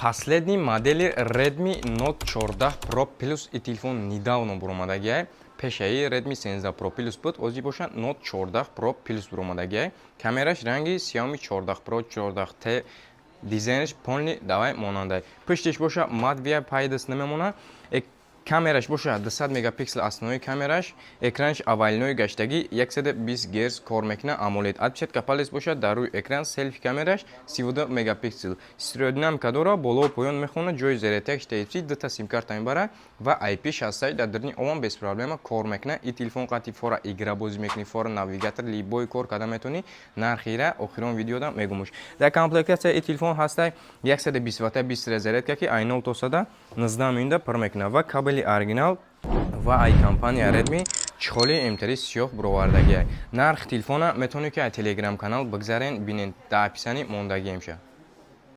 Последний модели Redmi Note 14 Pro Plus. И телефон недавно буромадагиай. Пешаи Redmi 13 Pro Plus буд, ози боша Note 14 Pro Plus буромадагиай. Камераш ранги Xiaomi 14 Pro, 14T, дизайнаш полный давай монандай. Пуштиш боша мат пайдас намемона. Камераш боша 200 мегапиксел основной камераш, экранаш овальной гаштагӣ, 120 герц кор мекунад AMOLED. Отпечатка палец боша дар рӯи экран, селфи камераш 32 мегапиксел. Стереодинамика дора, боло поён мехонад, ҷои зарядтагаш Type-C, дута симкарта мебарад ва IP66, дар даруни овам без проблема кор мекунад. И телефон қати фора игра бозӣ мекунӣ, фора навигатор, любой кор карда метавонӣ. Нархира охирон видеода мегумуш. Дар комплектация и телефон ҳастай 120 ватта быстрая зарядка, ки ай 0 то 100 19 минута пур мекунад, ва кабели оригинал ва ай компания Redmi чехоли МТР сиёҳ буровардагиай. Нархи телефона метавонед, ки ай телеграм канал бигзарен, бинед, дар описании мондагиемша.